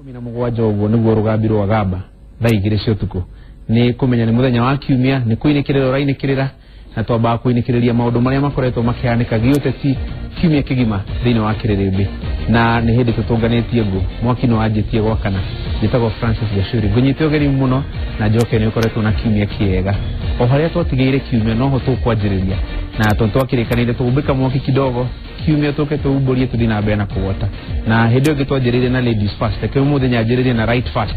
17 ũguo nĩguo rũgambi rwa gamba thaa 2 cia ũtukũ nĩ kũmenya nĩ mũthenya wa kiumia nĩ kũinĩkĩrĩra ũrainĩkĩrĩra na twambaga kũinĩkĩrĩria maũndũ marĩa makoretwo makĩhanĩka gĩũteti kiumia kĩgima thĩinĩ wa kĩrĩrĩmbĩ na nĩ hĩndĩ tũtũnganĩtie ngũ mwaki nĩ wanjĩtie gwakana. Njĩtagwo Francis Gachuri, ngũnyite ũgeni mũno na njoke nĩ ũkoretwo na kiumia kĩega. O harĩa twatigĩire kiumia noho tũkwanjĩrĩria na tondũ twakĩrĩkanĩire tũhumbĩka mwaki kidogo kiumia tũke tũumbũrie tũthiĩ na mbere na kũgwata. Na hĩndĩ ĩyo ĩngĩ twanjĩrĩirie na ladies first, reke ũmũthĩ nyanjĩrĩrie na right first.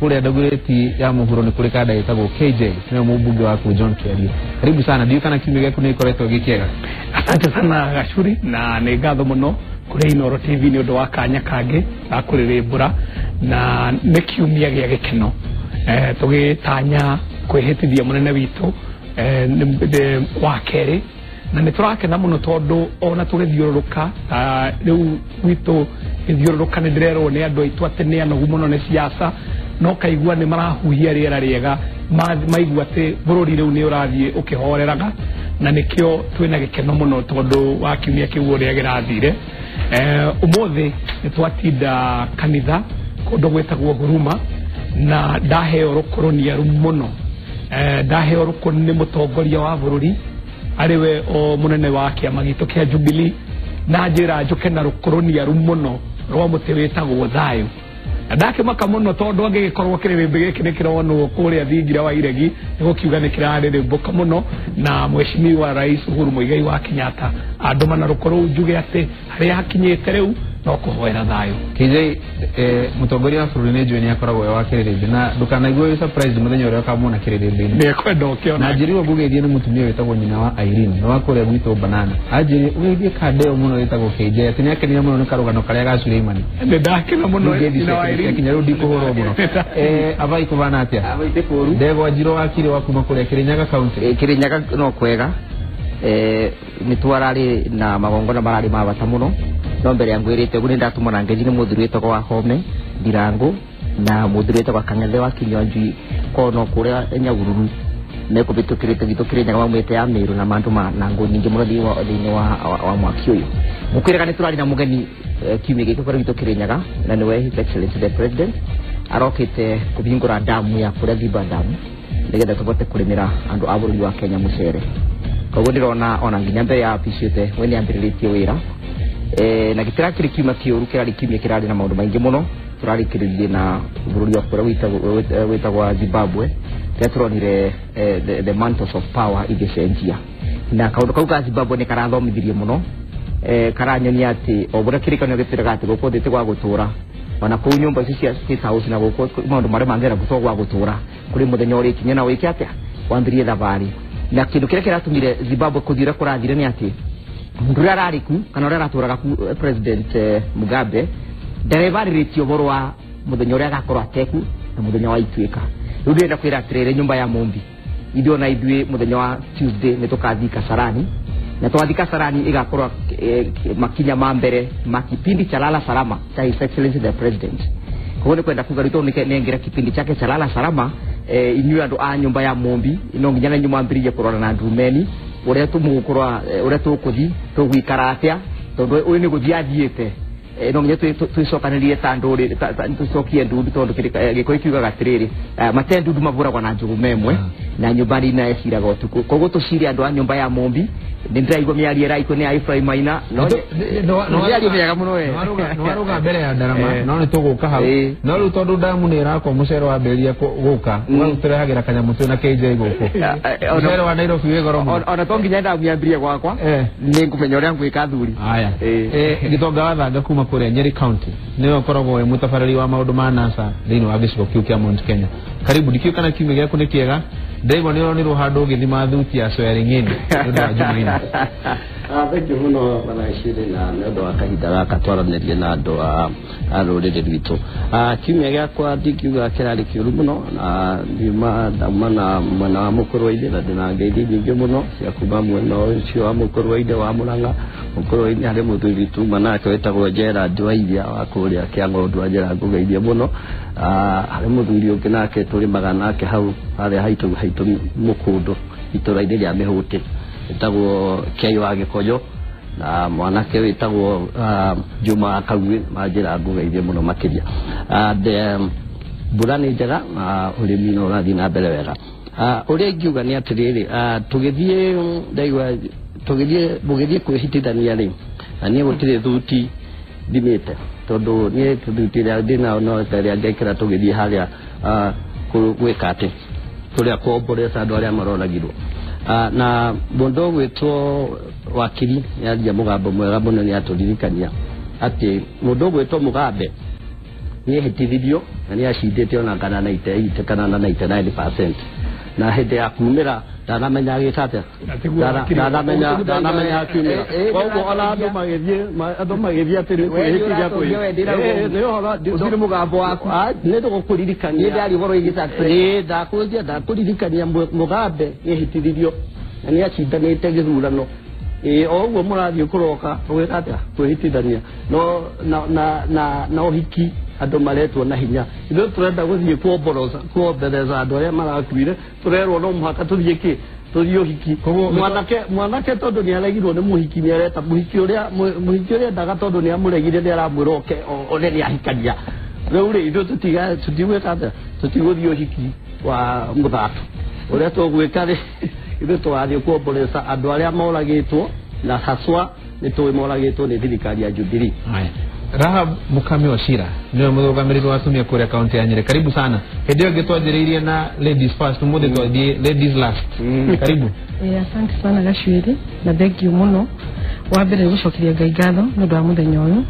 Kũrĩa Dagoretti ya mũhuro nĩ kũrĩ kanda ĩtagwo KJ, nĩwe mũmbunge waku John Kiarie. Karibu sana, ndiũĩ kana kiumia gĩaku nĩ gĩkoretwo gĩ kĩega. Asante sana Gachuri, na nĩ ngatho mũno kũrĩ Inooro TV nĩ ũndũ wa kanya kangĩ ga kũrĩrĩmbũra, na nĩ kiumia gĩa gĩkeno. Tũgĩtanya kwĩhĩtithia mũnene witũ wa kerĩ, na nĩ tũrakena mũno tondũ ona tũgĩthiũrũrũka rĩu gwitũ gĩthiũrũrũka nĩ ndĩrerwo nĩ andũ aitũ atĩ nĩ anogu mũno nĩ siasa, no kaigua nĩ marahuhia rĩera rĩega, maigua atĩ bũrũri rĩu nĩ ũrathiĩ ũkĩhoreraga, na nĩkĩo twĩna gĩkeno mũno tondũ wa kiumia kĩu ũrĩa kĩrathire. Ũmũthĩ nĩ twatinda kanitha kũndũ gwĩtagwo Huruma, na ndaheo rũkũrũ nĩaru mũno. Ndaheo rũkũrũ nĩ mũtongoria wa bũrũri arĩwe o mũnene wa kĩama gitũ kĩa Jubilee, na njĩra njũke na rũkũrũ nĩaru mũno rwa mũtĩ wĩtagwo thayũ. Na ndakĩmaka mũno tondũ angĩgĩkorwo kĩrĩrĩmbĩ gĩkĩ nĩ kĩronwo kũrĩa thingira wa iregi nĩ gũkiuga nĩ kĩrarĩrĩmbũka mũno, na mheshimiwa Rais Uhuru Muigai wa Kenyatta andũma na rũkũrũ njuge atĩ harĩa hakinyĩte rĩu no kũhoera thayũ. KJ, mũtongoria wa bũrũri nĩ njũĩ nĩ akoragwo e wa kĩrĩrĩmbĩ, na ndũkanaigua wĩ surprised mũthenya ũrĩa ũkamuona kĩrĩrĩmbĩ-inĩ. Nĩ ekwenda ũkĩona. Na njĩrirwo ngũgeithie nĩ mũtumia wĩtagwo nyina wa Irene, nĩ wa kũrĩa gwitũ Banana. Anjĩrire ũgeithie kanda ĩyo mũno ĩtagwo KJ, atĩ nĩ akenire mũno nĩ karũgano karĩa ga Suleimani. Nĩ ndakena mũno nyina wa Irene. Kinya rĩu ndikũhũrwo mũno. Abai kũbana atĩa? Abai ti kũũru. Ndegwa Njirũ wa Kirĩ wa kuma kũrĩa Kĩrĩnyaga County. Kĩrĩnyaga no kwega. Nĩ twararĩ na magongona mararĩ ma bata mũno, no mbere ya ngwĩrĩte ũguo nĩ ndatũmwo na ngethi nĩ mũthuri wĩtagwo wa Home Ndirango na mũthuri wĩtagwo Kang'ethe wa Kinyonjui kono kũrĩa Nyahururu mekũbĩtũkĩrĩte gwitũ Kĩrĩnyaga maumĩte ya Mĩrũ na mandũ ma na ngũ nyingĩ mũno thĩinĩ wa mwaki ũyũ. Ngũkwĩraga nĩ tũrarĩ na mũgeni kiumia gĩkĩ kũrĩa gwitũ Kĩrĩnyaga, na nĩwe His Excellency the President arokĩte kũhingũra damu ya kũrĩa Thiba Dam nĩgetha tũhote kũrĩmĩra andũ a bũrũri wa Kenya mũcere. Koguo ndĩrona ona nginya mbere ya office we nĩ ambĩrĩrĩtie wĩra. Na gĩtirakĩrĩ kiuma kĩũru, kĩrarĩ kiumia kĩrarĩ na maũndũ maingĩ mũno. Tũrarĩkĩrĩirie na bũrũri wa kũrĩa wĩtagwo Zimbabwe, rĩrĩa tũronire the mantles of power igĩcenjia, na kaũndũ kau ka Zimbabwe nĩ karathomithirie mũno. Karanyonia atĩ o ũrĩa kĩrĩkanĩro gĩtwĩraga atĩ gũkũ thĩ ti gwa gũtũra, ona kũu nyũmba ici cia State House na gũkũ maũndũ marĩa mangĩra gũtwo gwa gũtũra, kũrĩ mũthenya ũrĩkinya na wĩke atĩa wambĩrĩrie thabarĩ. Na kĩndũ kĩrĩa kĩratũmire Zimbabwe kũthiĩ ũrĩa kũrathire nĩ atĩ mũndũ ũrĩa ararĩ ku kana ũrĩa aratũraga ku, President Mugabe ndarebarĩrĩtie ũhoro wa mũthenya ũrĩa agakorwo ateku na mũthenya wa ituĩka. Rĩu ndĩrenda kwĩra atĩrĩrĩ, nyũmba ya Mũmbi, ithuĩ ona ithuĩ mũthenya wa Tuesday nĩ tũkathiĩ Kasarani, na twathiĩ Kasarani ĩgakorwo makinya ma mbere ma kipindi cha lala salama cha His Excellency the President. Koguo nĩ kwenda kuga rĩu tondũ nĩ kipindi chake cha lala salama, inyuĩ andũ a nyũmba ya Mũmbi no nginya na inyuĩ mwambĩrĩrie kũrora na ndumeni ũrĩa tũmũgũkorwo, ũrĩa tũkũthiĩ tũgũikara atĩa, tondũ ũyũ nĩ gũthiĩ athiĩte. No nginya twĩcokanĩrie ta ndũrĩrĩ, tũcokie ndundu, tondũ Gĩkũyũ kiugaga atĩrĩrĩ, mate ndundu mabũragwo na njũgũma ĩmwe, na nyũmba nina ĩciraga ũtukũ. Koguo tũcire andũ a nyũmba ya Mũmbi. Nĩ ndĩraigua mĩario ĩraikwo nĩ Ibrahim Maina, no mĩario mĩega mũno we. Nĩwarũga mbere ya ndarama, no nĩ tũgũka hau. No rĩu tondũ damu nĩ ĩrakwo mũcere wambĩrĩria gũka, ũgatũrehagĩra kanyamũ twĩ na KJ gũkũ. Mũcere wa Nairobi wĩ goro mũno. Ona to nginya damu yambĩrĩrie gwakwa, nĩ ngũmenya ũrĩa ngwĩka thuri. Haya. Gĩtonga wa Thanga kuma kũrĩa Nyeri County, nĩwe ũkoragwo wĩ mũtabarĩri wa maũndũ ma NASA thĩinĩ wa gĩcigo kĩu kĩa Mount Kenya. Karibu, ndikĩũĩ kana kiumia gĩaku nĩ kĩega. Ndaigua nĩ ũronirwo handũ ũgĩthima thuti ya swearing in nĩ ũndũ wa Jumaine. Thank you mũno bwana Gachuri, na nĩ ũndũ wa kahinda gaka twaranĩrie na andũ a rũrĩrĩ rwitũ. Kiumia gĩakwa ndingiuga kĩrarĩ kĩũru mũno, na ndauma na mwena wa Mũkũrwe-inĩ, na ndĩna ngeithi nyingĩ mũno cia kuma mwena ũcio wa Mũkũrwe-inĩ wa Mũrang'a. Mũkũrwe-inĩ harĩ mũthuri tuma nake wĩtagwo Gerald Wairia wa kũrĩa Kĩang'ondu, anjĩra ngũgeithie mũno. Harĩ mũthuri ũngĩ nake tũrĩmaga nake hau harĩa haitũ Mũkũndũ itũra-inĩ rĩa Mĩhũtĩ, wĩtagwo Kĩai wa Gĩkonyo. Na mwanake wĩtagwo Juma Kaguĩ manjĩra ngũgeithie mũno makĩria. And mbura nĩ njega na ũrĩmi no ũrathiĩ na mbere wega. Ũrĩa ingiuga nĩ atĩrĩrĩ, tũgĩthiĩ ndaigua tũgĩthiĩ mũgĩthiĩ kwĩhitithania rĩ, na niĩ gũtirĩ thuti thimĩte tondũ niĩ thuti ĩrĩa ndĩnayo no ta ĩrĩa ngekĩra tũgĩthiĩ harĩa gwĩka atĩ tũrĩa kuomboreca andũ arĩa maroragirwo. Na mũndũ ũgwĩtwo wakiri nĩaria mũgambo mwega mũno, nĩatũririkania atĩ mũndũ ũgwĩtwo Mugabe nĩehĩtithirio na nĩacindĩte ona kana 98 kana na 99%, na hĩndĩ ya kumĩra ndanamenya agĩka atĩa, ndanamenya akiumĩra. Koguo ona andũ magĩthiĩ atĩ nĩ kwĩhĩtithia nĩ ũhoro ũtirĩ mũgambo waku nĩ ndũgũkũririkania nĩ ndaria ũhoro wĩgiĩ tax. Ndakũria ndakũririkania Mugabe nĩehĩtithirio na nĩacindanĩte gĩthurano. O ũguo mũrathiĩ kũroka ũgĩka atĩa kwĩhĩtithania no na ũhiki andũ maretwo na hinya. Ithuĩ tũrenda gũthiĩ kuomboreza andũ arĩa marakuire, tũrerwo no mũhaka tũthiĩ kĩ tũthiĩ ũhiki. Mwanake tondũ nĩaregirwo nĩ mũhiki nĩareta mũhiki ũrĩa endaga tondũ nĩamũregire nĩaramwĩra oke ũrĩa nĩahikania. Rĩu rĩ ithuĩ tũtigwĩka atĩa, tũtigũthiĩ ũhiki wa mũthatu. Ũrĩa tũgwĩka rĩ ithuĩ tũrathiĩ kuomboreza andũ arĩa moragĩtwo, na haswa nĩ tũĩ moragĩtwo nĩ thirikari ya Jubilee. Rahab Mukami wa Shira niwe mũrũgamĩrĩri wa atumia kũrĩa kaunti ya Nyeri. Karibu sana. Hĩndĩ ĩyo ĩngĩ twanjĩrĩirie na ladies first, ũmũthĩ twathiĩ ladies last. Karibu. Asante sana Gacuĩrĩ na thank you mũno. Wa mbere gũcokeria Ngai ngatho nĩ ũndũ wa mũthenya ũyũ.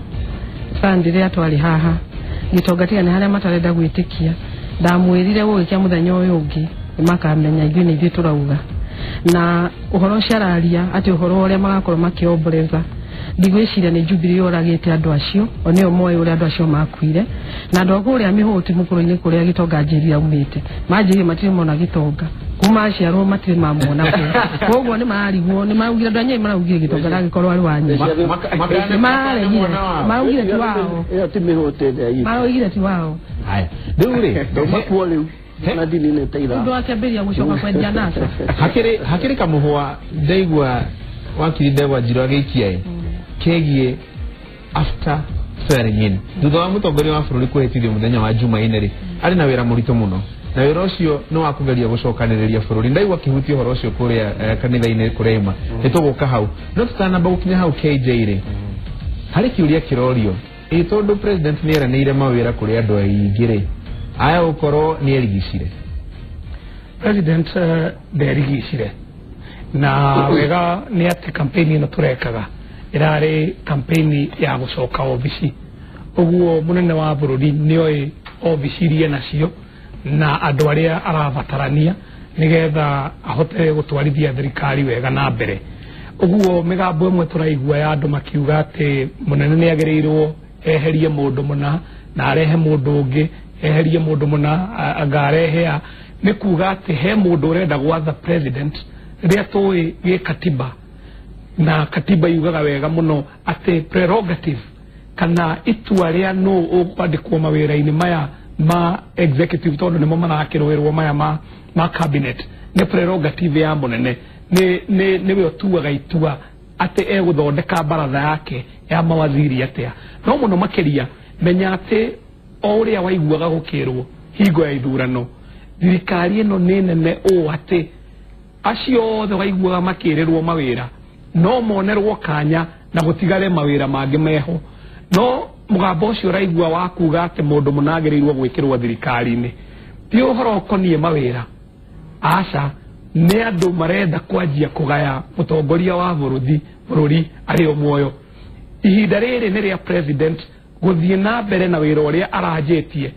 Sunday rĩrĩa twarĩ haha gĩtonga tiga nĩ harĩa matarenda gwĩtĩkia, ndamwĩrire gũgĩkĩa mũthenya ũyũ ũngĩ nĩmakamenya ithuĩ nĩ ithuĩ tũrauga. Na ũhoro ũcio araria atĩ ũhoro ũrĩa magakorwo makĩomboreza, ndigwĩciria nĩ Jubilee yoragĩte andũ acio, o nĩo moĩ ũrĩa andũ acio makuire. Na andũ a kũrĩa mĩhũti mũkũrũ-inĩ kũrĩa gĩtonga njĩri aumĩte, manjĩrire matirĩ mona gĩtonga kuma aciarwo matirĩ mamwona kũu. Koguo nĩ mararigwo, nĩ maraugire andũ a Nyeri maraugire gĩtonga ndangĩkorwo arĩ wa Nyeri. Nĩmararegire, maraugire ti wao. Ĩyo ti mĩhũti ĩrĩa itũ. Maraugire ti wao. Haya. Rĩu rĩ, ndauma kuo rĩu na ndini nĩ ta ira. Ũndũ akĩambĩrĩria gũcoka kwendia NASA. Hakĩrĩ kamũhũa ndaigua wakiri Ndegwa Njirũ agĩikia ĩ kegiĩ after swearing in, thutha wa mũtongoria wa bũrũri kwĩhĩtithio mũthenya wa Jumaine rĩ, arĩ na wĩra mũritũ mũno, na wĩra ũcio nĩ wa kũgeria gũcokanĩrĩria bũrũri. Ndaigua akĩhutia ũhoro ũcio kũrĩa kanitha-inĩ kũrĩa auma, nĩ tũgũka hau. No tũtanamba gũkinya hau KJ rĩ, harĩ kĩũria kĩrorio ĩ tondũ president nĩ eranĩire mawĩra kũrĩ andũ aingĩ rĩ, aya gũkorwo nĩ erigicire. President nderigicire, na wega nĩ atĩ campaign ĩno tũrekaga ĩrarĩ campaign ya gũcoka obici. Ũguo mũnene wa bũrũri nĩoĩ obici iria nacio na andũ arĩa arabatarania nĩgetha ahote gũtwarithia thirikari wega na mbere. Ũguo mĩgambo ĩmwe tũraigua ya andũ makiuga atĩ mũnene nĩagĩrĩirwo eherie mũndũ mũna na arehe mũndũ ũngĩ, eherie mũndũ mũna anga arehe a, nĩ kuga atĩ he mũndũ ũrenda gwatha president rĩrĩa tũĩ gĩkatiba, na katiba yugaga wega mũno atĩ prerogative kana itua rĩa nũ ũkwandĩkwo mawĩra-inĩ maya ma executive tondũ nĩmo marakĩrũĩrwo maya ma cabinet, nĩ prerogative ya mũnene, nĩwe ũtuaga itua atĩ egũthondeka baratha yake ya mawaziri atĩa. No mũno makĩria menya atĩ o ũrĩa waiguaga gũkĩrwo hingo ya ithurano, thirikari ĩno nĩ nene ũũ atĩ acio othe waiguaga makĩrĩrwo mawĩra no monerwo kanya na gũtigare mawĩra mangĩ meho. No mũgambo ũcio ũraigua wa kuga atĩ mũndũ mũna agĩrĩirwo gwĩkĩrwo thirikari-inĩ ti ũhoro ũkoniĩ mawĩra, aca, nĩ andũ marenda kwanjia kũgaya mũtongoria wa bũrũri arĩ o muoyo. Ihinda rĩrĩ nĩ rĩa president gũthiĩ na mbere na wĩra ũrĩa aranjĩtie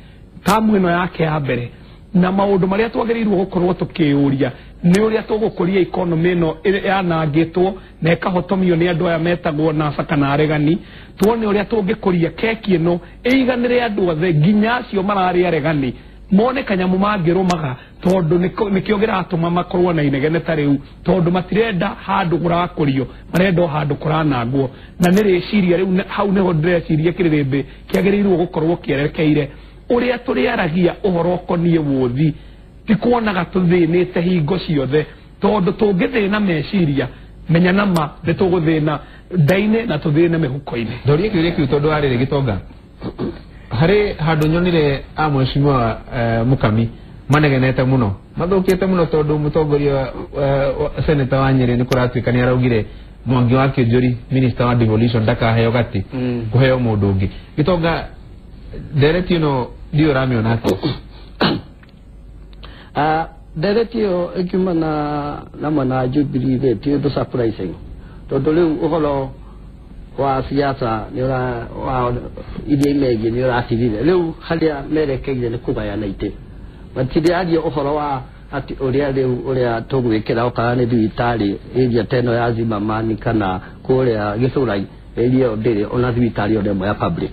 tamu ĩno yake ya mbere, na maũndũ marĩa twagĩrĩirwo gũkorwo tũkĩũria nĩ ũrĩa tũgũkũria economy ĩno yanangĩtwo na ĩkahotomio nĩ andũ aya metagwo NASA kana aregani, tuone ũrĩa tũngĩkũria keki ĩno ĩiganĩre andũ othe nginya acio mararĩ aregani mone kanyamũ mangĩrũmaga, tondũ nĩkĩo kĩratũma makorwo na inegene ta rĩu, tondũ matirenda handũ kũrakũrio, marenda o handũ kũranangwo. Na nĩ rĩciria rĩu hau nĩho ndĩreciria kĩrĩrĩmbĩ kĩagĩrĩirwo gũkorwo kĩerekeire ũrĩa tũrĩaragia ũhoro ũkoniĩ wũthi, ti kuonaga tũthĩnĩte hingo ciothe, tondũ tũngĩthĩna meciria Menya nama nĩ tũgũthĩna ndaine na tũthĩne mĩhuko-inĩ. Ndorie kĩũria kĩu tondũ warĩrĩ Gĩtonga harĩ handũ nyonire a mheshimiwa Mukami manegenete mũno mathũkĩte mũno tondũ mũtongoria senator wa Nyĩrĩ nĩ kũratuĩka nĩ araugire Mwangi wa Kĩnjũri minister wa devolution ndakaheo gati kũheo mũndũ ũngĩ. Gĩtonga ndereti ĩno ndiũ ũramĩona atĩa? Ndereti ĩyo ĩkiuma na mwena wa Jubilee rĩ ti ũndũ surprising tondũ rĩu ũhoro wa siasa nĩ wa iria imegiĩ nĩ ũratigire rĩu harĩa merekeire nĩ kũgayana itĩ matirĩaria ũhoro wa ati ũrĩa rĩu ũrĩa tũgwĩkĩra okorwo nĩ thibitarĩ area ta ĩno ya Zimmerman kana kũrĩa Gĩthũrai area ĩyo ndĩrĩ ona thibitarĩ ona ĩmwe ya public.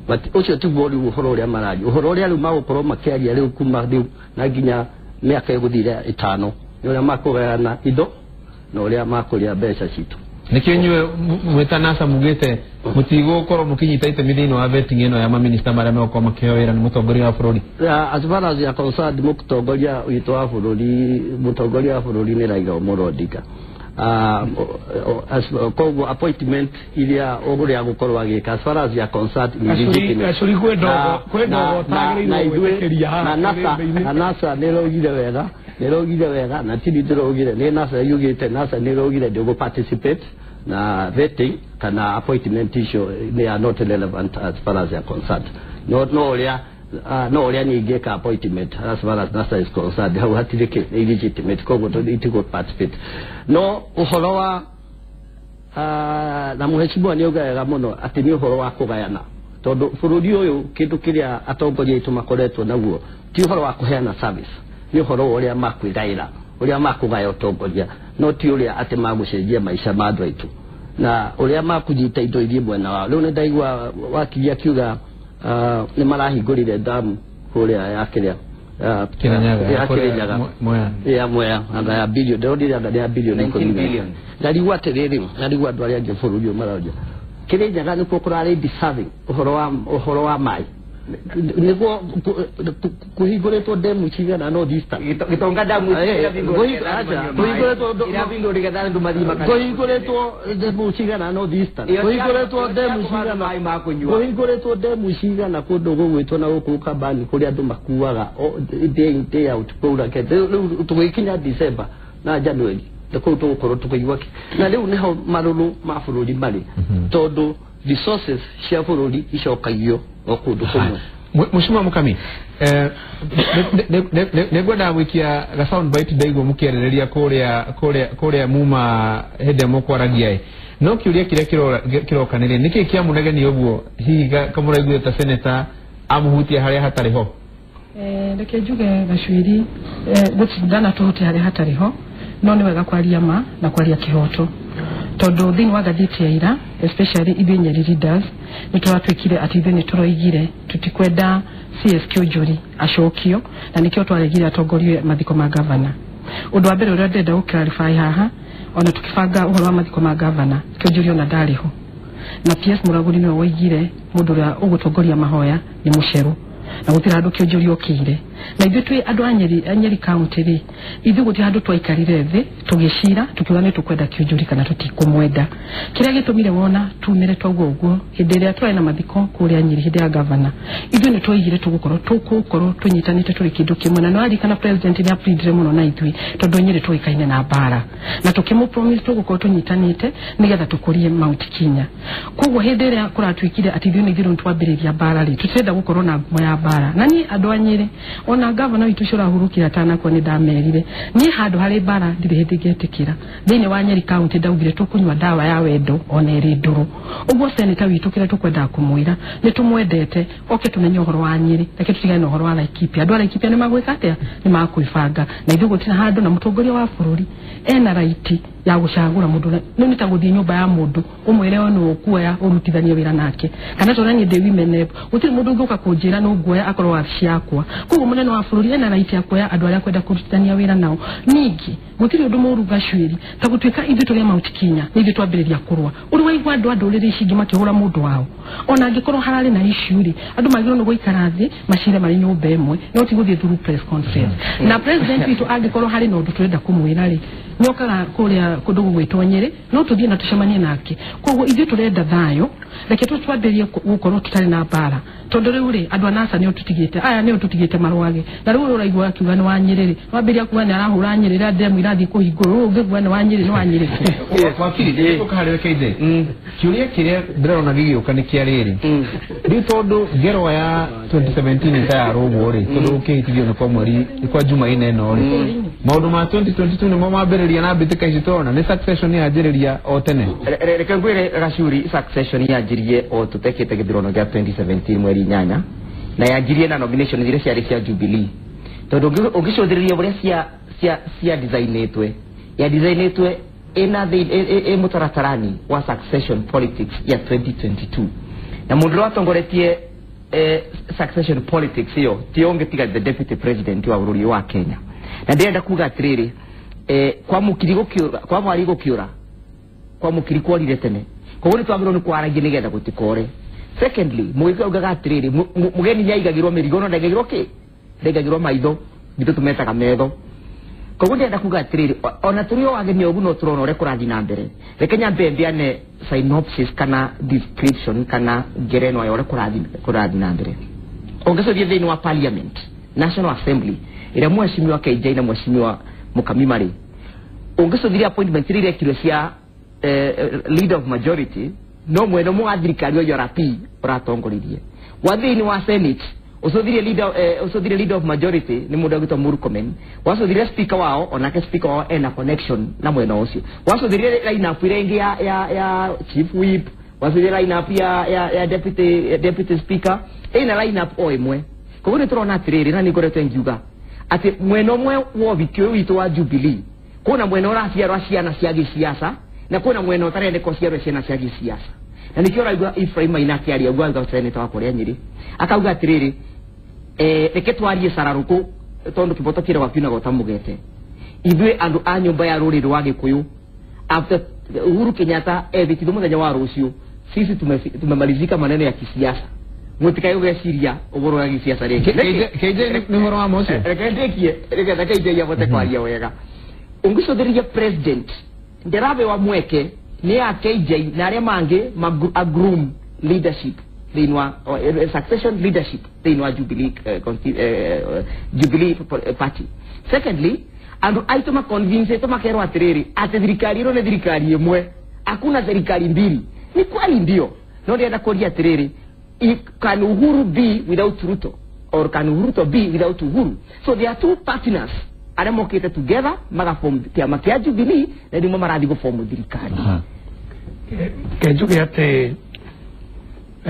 But ũcio tiguo rĩu ũhoro ũrĩa mararia ũhoro ũrĩa rĩu magũkorwo makĩaria rĩu kuma rĩu na nginya mĩaka ĩgũthira 5 nĩ ũrĩa makũgayana indo na ũrĩa makũrĩa mbeca citũ. Nĩkĩo inyuĩ mwĩta NASA mugĩte mũtigũkorwo mũkĩnyita itemi thĩinĩ wa vetting ĩno ya maminista marĩa megũkorwo makĩheo wĩra nĩ mũtongoria wa bũrũri? As far as you are concerned, mũtongoria witũ wa bũrũri mũtongoria wa bũrũri nĩ Raila Amolo Odinga. Koguo appointment iria ũrĩa agũkorwo agĩka as far as you are concerned ni legitimate. Gacũri kwĩ ndogo ũtagĩrĩirwo gwĩtĩkĩria haha. Na NASA nĩ ĩraugire wega nĩ ĩraugire wega na tini ndĩraugire nĩ NASA yugĩte NASA nĩ ĩraugire ndĩgũ participate na vetting kana appointment icio they are not relevant as far as they are concerned. No ũrĩa no ũrĩa ningĩka appointment as far as NASA is concerned hau hatirĩ kĩ illegitimate koguo itigũ participate. No ũhoro wa na mũhecimiwa nĩ auga wega mũno atĩ nĩ ũhoro wa kũgayana tondũ bũrũri ũyũ kĩndũ kĩrĩa atongoria aitũ makoretwo naguo ti ũhoro wa kũheana service nĩ ũhoro wa ũrĩa makwĩgaĩra ũrĩa makũgaya ũtongoria no ti ũrĩa atĩ magũcenjia maica ma andũ aitũ na ũrĩa makũnyita indo iria mwena wao. Rĩu nĩ ndaigua wakiri akiuga nĩ marahingũrire damu kũrĩa ya kĩrĩa ya Kĩrĩnyaga ya Mwea anga ya bilioni ndĩronire anga ya bilioni 10. Ndarigwo atĩrĩrĩ ndarigwo andũ arĩa angĩ bũrũri ũyũ maroria Kĩrĩnyaga nĩkuo kũrarĩ deserving ũhoro wa maĩ nĩguo kũhingũrĩtwo demu cigana North Eastern Gĩtonga damu kũhingũrĩtwo demu cigana North Eastern kũhingũrĩtwo demu cigana kũhingũrĩtwo demu cigana kũndũ gũgwĩtwo na gũkũ Ukambani kũrĩa andũ makuaga day in day out kwaura rĩu tũgĩkinya December na January nĩ kũu tũgũkorwo tũkĩigua na rĩu nĩho marũrũ ma bũrũri marĩ tondũ resources cia bũrũri icokagio o kũndũ kũmwe. Mheshimiwa Mukami, nĩngwendaga gwĩkia ga sound bite ndaigua mũkĩarĩrĩria kũrĩa muma hĩndĩ ĩrĩa mũkwaragia ĩ no kĩũria kĩrĩa kĩroka nĩ rĩ nĩkĩĩ kĩamũnegenia ũguo hihi kamũraiguire ta senator amũhutia harĩa hatarĩ ho? Reke njuge Gacuiri gũtindana tũhutie harĩa hatarĩ ho no nĩ wega kwaria ma na kwaria kĩhoto tondũ thĩinĩ wa ngathĩti ya ira especially ithuĩ Nyeri leaders nĩ tũratuĩkire atĩ ithuĩ nĩ tũroigire tũtikwenda CS Kĩũnjũri acokio na nĩkĩo twaregire atongorie mathiko ma gavana. Ũndũ wa mbere ũrĩa ndĩrenda gũ clarify haha ona tũkĩbanga ũhoro wa mathiko ma gavana Kĩũnjũri ona ndarĩ ho na PS Mũragũri nĩwe woigire mũndũ ũrĩa ũgũtongoria mahoya nĩ Mũcerũ na gũtirĩ handũ Kĩũnjũri okĩire na ithuĩ twĩ andũ a Nyeri county rĩ ithuĩ gũtirĩ handũ twaikarire thĩ tũgĩcira tũkiuga nĩ tũkwenda Kĩũnjũri kana tũtikũmwenda. Kĩrĩa gĩtũmire wona tumire twauga ũguo hĩndĩ ĩrĩa twarĩ na mathiko kũrĩa Nyeri hĩndĩ ya gavana ithuĩ nĩ twoigire tũgũkorwo tũnyitanĩte tũrĩ kĩndũ kĩmwe na nĩwaririkana president nĩ apleadire mũno na ithuĩ tondũ Nyeri tũĩkaine na mbara na tũkĩmũ promise tũgũkorwo tũnyitanĩte nĩgetha tũkũrie Mount Kenya. Koguo hĩndĩ ĩrĩa kũratuĩkire atĩ ithuĩ nĩ ithuĩ twambĩrĩria mbara rĩ tũtirenda gũkorwo na ngumo ya mbara na niĩ andũ a Nyeri ona gavana witũ ũcio ũrahurũkire atanakua nĩ ndamerire niĩ handũ harĩ mbara ndirĩ hĩndĩ ngetĩkĩra thĩinĩ wa Nyeri county ndaugire tũkũnyua ndawa ya wendo ona ĩrĩ ndũrũ. Ũguo senator witũ kĩrĩa tũkwendaga kũmwĩra nĩ tũmwendete oke tũmenye ũhoro wa Nyeri reke tũtigane na ũhoro wa Laikipia. Andũ a Laikipia nĩ magwĩka atĩa? Nĩ makwĩbanga na ithuĩ gũtirĩ handũ na mũtongoria wa bũrũri ena raiti ya gũcagũra mũndũ nĩ nĩ ta gũthiĩ nyũmba ya mũndũ ũmwĩre o nũ ũkuoya ũrutithanie wĩra nake kana tona niĩ ndĩ women rep gũtirĩ mũndũ ũngĩũka kũnjĩra nũ nguoya akorwo wabici yakwa. Koguo mũnene wa bũrũri ena raiti ya kuoya andũ arĩa akwenda kũrutithania wĩra nao. Ningĩ gũtirĩ ũndũ mũũru Gacuiri ta gũtuĩka ithuĩ tũrĩ a Mount Kenya nĩ ithuĩ twambĩrĩria kũrũa ũrĩ waigua andũ a ndũrĩrĩ ici ingĩ makĩhũra mũndũ wao ona angĩkorwo hararĩ na issue rĩ andũ magĩrĩirwo nĩ gũikara thĩ macire marĩ nyũmba ĩmwe no ti gũthiĩ through press conference. Na president witũ angĩkorwo harĩ na ũndũ tũrenda kũmwĩra rĩ nĩokaga kũrĩa kundu gugwitwo Nyeri no tuthie na tucemanie nake. Koguo ithuĩ turenda thayo, reke tu twambĩrĩrie gukorwo tutari na mbara, tondu riu ri andu a NASA nio tutigite, aya nio tutigite marwage na riu uraigua akiuga ni wa Nyeri ri wambĩrĩria kuga ni arahũra Nyeri rĩrĩa ndemu irathiĩ kũhingũrwo ũngĩkuga ni wa Nyeri ni wa Nyeri. Wakiri ũkaharĩwe KJ, kĩũria kĩrĩa ndĩrona gĩgĩũka nĩ kĩa rĩrĩ, rĩu tondũ ngerwa ya 2017 ĩtayarũgwo rĩ, tondũ ũkĩhĩtithio nĩ kwa mweri nĩ kwa Jumaine ĩno rĩ, maũndũ ma 2022 nĩmo mambĩrĩria na mbĩtĩka ici tũrona nĩ succession yanjĩrĩria o tene. Reke ngwĩre Gacuri, succession yanjirie o tũtekĩte gĩthurano gĩa 2017 mweri 8, na yanjirie na nomination iria ciarĩ cia Jubilee, tondũ ũngĩcũthĩrĩria ũrĩa cia designĩtwe, ya designĩtwe ĩna ĩ mũtaratarani wa succession politics ya 2022, na mũndũ ũrĩa watongoretie succession politics ĩyo ti ũngĩ tiga the deputy president wa bũrũri wa Kenya. Na ndĩrenda kuga atĩrĩrĩ, kwa mũkiri gũkĩũra, kwa mwari gũkĩũra, kwa mũkiri kworire tene, koguo nĩ twagĩrĩirwo nĩ kwaragia nĩgetha gũtikore. Secondly, mũgĩkũyũ augaga atĩrĩrĩ, mũgeni nĩaigagĩrwo mĩrigo no ndaigagĩrwo kĩ? Ndaigagĩrwo maitho, ithuĩ tũmetaga metho. Koguo ndĩrenda kuga atĩrĩrĩ, ona tũrĩ o ageni ũguo no tũrona ũrĩa kũrathiĩ na mbere. Reke nyambe mbeane synopsis kana description kana ngerenwa ya ũrĩa kũrathiĩ na mbere. Ũngĩcoria thĩinĩ wa parliament, National Assembly, ĩrĩa mheshimiwa KJ na mheshimiwa Mukami marĩ, ũngĩcũthirie appointment iria irekirwo cia leader of majority, no mwena ũmwe wa thirikari wa URP ũratongoririe. Wa thĩinĩ wa Senate, ũcũthirie leader of majority nĩ mũndũ ũgwĩtwo Murkomen. Wacũthirie speaker wao, onake speaker wao ena connection na mwena ũcio. Wacũthirie line up ĩrĩa ĩngĩ ya chief whip, wacũthirie line up ya deputy speaker, ĩna line up o ĩmwe. Koguo nĩ tũrona atĩrĩrĩ, na nĩ ngoretwo ngiuga atĩ mwena ũmwe wa ũhiki ũyũ witũ wa Jubilee, kwĩna mwena ũraciarwo ciana cia gĩciaca na kwĩna mwena ũtarendeka ũciarwo ciana cia gĩciaca. Na nĩkĩo ũraigua Ephraim Maina akĩaria ũguo auga senator wa kũrĩa Nyĩrĩ, akauga atĩrĩrĩ, reke twarie cararũkũ tondũ kĩboto kĩragwa kiunaga ũtamũgete. Ithuĩ andũ a nyũmba ya rũrĩrĩ rwa Gĩkũyũ, after Uhuru Kenyatta ethĩtithio mũthenya wa rũciũ, sisi tumemalizika maneno ya kisiasa. Mũtikae gũgeciria ũhoro wa gĩciaca rĩngĩ. KJ nĩ ũhoro wa ma ũcio? Reke ndĩkie, nĩgetha KJ ahote kwaria wega. Ũngĩcũthĩrĩria president ndĩrabewa mweke nĩ ya KJ na arĩa mangĩ a groom leadership thĩinĩ wa succession leadership thĩinĩ wa Jubilee, Jubilee Party. Secondly, andũ aitũ maconvince makerwo atĩrĩrĩ, atĩ thirikari ĩno nĩ thirikari ĩmwe, hakuna serikali mbili. Ni kweli ndio, no ndĩrenda kũria atĩrĩrĩ, can Uhuru be without Ruto or can Ruto be without Uhuru? So there are two partners arĩa mokĩte together magaform kĩama kĩa Jubilee na nĩmo marathiĩ gũform thirikari. Ke njuge atĩ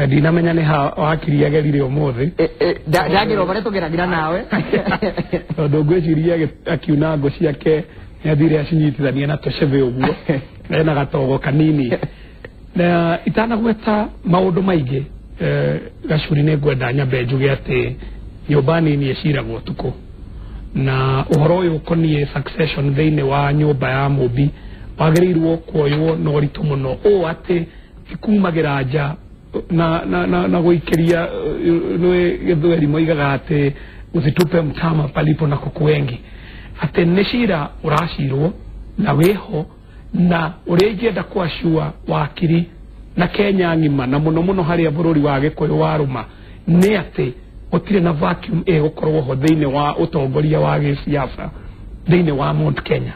ndinamenya nĩ ha wakiri agerire ũmũthĩ. Ndagĩrwo barĩa tũgeragĩra nawe, tondũ ngwĩciria akiuna ngũ ciake nĩ athire acinyitithania na tũcebe ũguo ena gatogo kanini. Na itanagweta maũndũ maingĩ, Gacuri, nĩ ngwenda nyambe njuge atĩ nyũmba nini ĩciragwo ũtukũ, na ũhoro ũyũ ũkoniĩ succession thĩinĩ wa nyũmba ya Mũmbi wagĩrĩirwo kuoywo na ũritũ mũno ũũ atĩ ikumagĩra nja na gũikĩria nĩ gĩthweri moigaga atĩ usitupe mtama palipo na kuku wengi, atĩ nĩ cira ũracirwo na wĩho, na ũrĩa ingĩenda kwacua wakiri na Kenya ng'ima na mũno mũno harĩa bũrũri wa Gĩkũyũ warũma nĩ atĩ gũtirĩ na vacuum ĩgũkorwo ho thĩinĩ wa ũtongoria wa gĩciaca thĩinĩ wa Mount Kenya,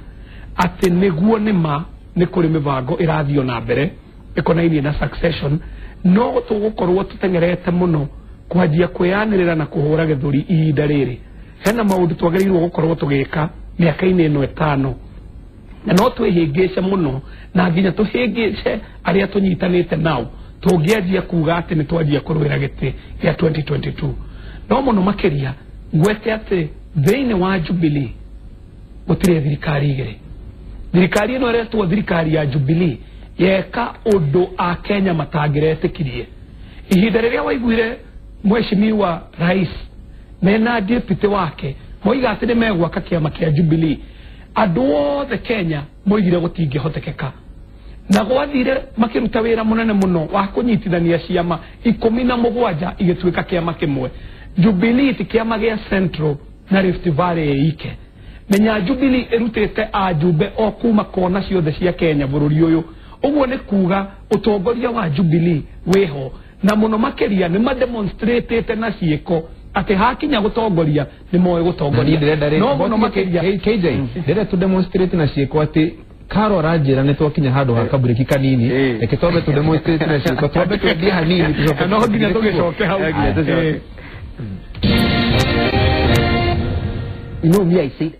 atĩ nĩguo nĩma nĩ kũrĩ mĩbango ĩrathiĩ na mbere ĩkonainie na succession, no tũgũkorwo tũteng'erete mũno kwanjia kwĩyanĩrĩra na kũhũra gĩthũri ihinda rĩrĩ. Hena maũndũ twagĩrĩirwo gũkorwo tũgĩka mĩaka-inĩ ĩno 5, na no twĩhĩngĩce mũno na nginya tũhĩngĩce arĩa tũnyitanĩte nao tũngĩanjia kuga atĩ nĩ twanjia kũrũĩra gĩtĩ gĩa 2022. No mũno makĩria ngwete atĩ thĩinĩ wa Jubilee gũtirĩ thirikari igĩrĩ. Thirikari ĩno ĩretwo thirikari ya Jubilee yeka ũndũ a Kenya matangĩretĩkirie. Ihinda rĩrĩa waiguire mheshimiwa rais mena deputy wake moiga atĩ nĩ megwaka kĩama kĩa Jubilee, andũ othe Kenya moigire gũtingĩhotekeka, na gwathire makiruta wira munene muno wa kunyitithania ciama 17 igituika kiama kimwe. Jubilee ti kiama gia Central na Rift Valley ike. Menya Jubilee ĩrutĩte ajumbe o kuma kona ciothe cia Kenya bũrũri ũyũ. Ũguo nĩ kuga ũtongoria wa Jubilee wĩho, na mũno makĩria nĩ mademonstratĩte na ciĩko atĩ hakinya gũtongoria nĩ moĩ gũtongoria. No mũno makĩria KJ ndĩrenda tu demonstrate na ciĩko atĩ Karo aranjĩra nĩ twakinya handũ ha kaburiki kanini, reke twambe tu demonstrate na ciĩko, twambe twendie hanini tũcoke. No nginya tũgĩcoke hau. You know me, I say